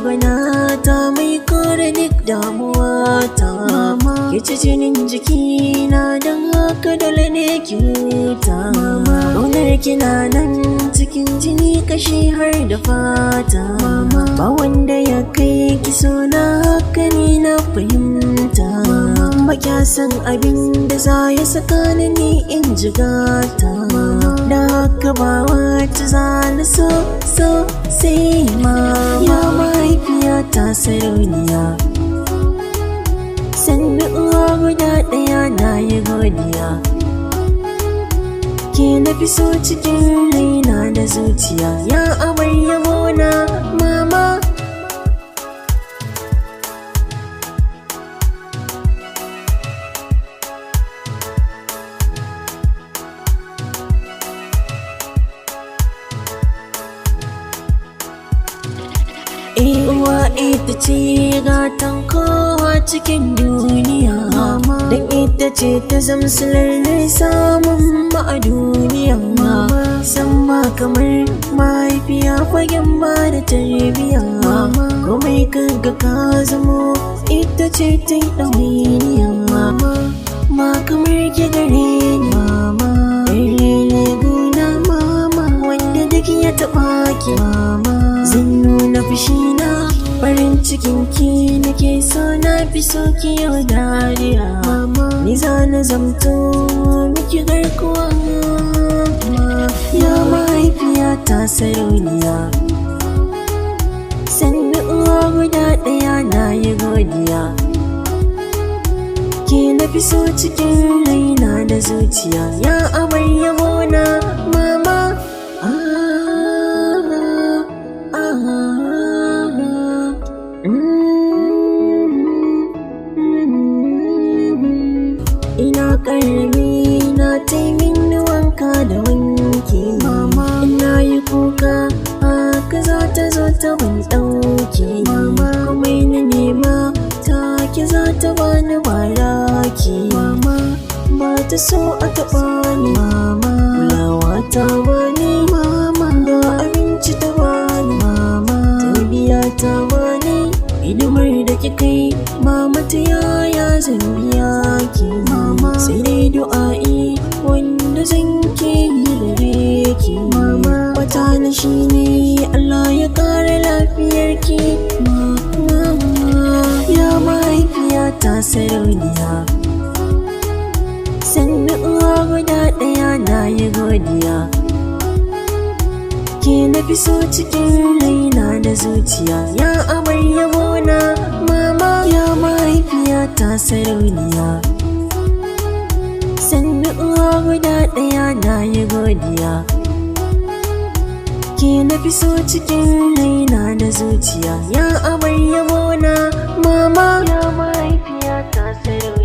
Gwanata mai kore duk damuwata. Mama. Ki ci jinin jikina, don haka dole ne ki huta. Mama. Ƙaunar kina nan cikin jini, kashi har da fata. Mama. Ba wanda ya kai ki so na, haka ni na fahimta. Mama. Ba kya san abin da za ya saka ni ni in jigata. Mama. Da haka ba wata za na so so sai mama. Ya mahaifiyata sarauniya, sannu uwa guda ɗaya, na yi godiya. Ke na fi so cikin raina da zuciya, ya abar yabona mama. Uwa ita ce gatan kowa cikin duniya. Mama. Don ita ce ta zamsilar samun ma a duniya. Mama. San ba kamar mahaifiya fagen ba da tarbiya. Mama. Komai kaga ka zamo, ita ce ta yi ɗawainiya. Mama. Ba kamar ki gare ni. Mama. Gare guna. Mama. Wanda duk ya taɓa ki, Mama. zan nuna fushina. Farin cikin ki nake so, na fi so ki yau dariya. Mama. Ni za na zamto miki garkuwa. Ya mahaifiyata sarauniya, sannu uwa guda ɗaya, na yi godiya. Ke na fi so cikin raina da zuciya, ya abar yabona mama. Ah, ah, ah. Mm, mm. Ina karami na taimin wanka da wanki. Mama. Ina yi kuka, haka za ta zo ta ban ɗauki. Mama. Komai na nema, take za ta bani baraki. Mama. Ba ta so a taɓa ni. Mama. Kulawa ta bani. Mama. Ga abinci ta bani. Mama. Tarbiya ta bani. Hidimar da kika yi mama, ta yaya zan biya ki? Mama. Sai dai du'a'i wanda zan ke yi gare ki. Mama. Wata na shine Allah ya kara lafiyar ki mama. Ya mahaifiyata sarauniya, sannu uwa guda ɗaya, na yi godiya. Ke na fi so cikin raina da zuciya, ya abar yabona mama. Ya mahaifiyata sarauniya, sannu uwa guda ɗaya, na yi godiya. Ke na fi so cikin raina da zuciya, ya abar yabona mama. Ya mahaifiyata sarauniya.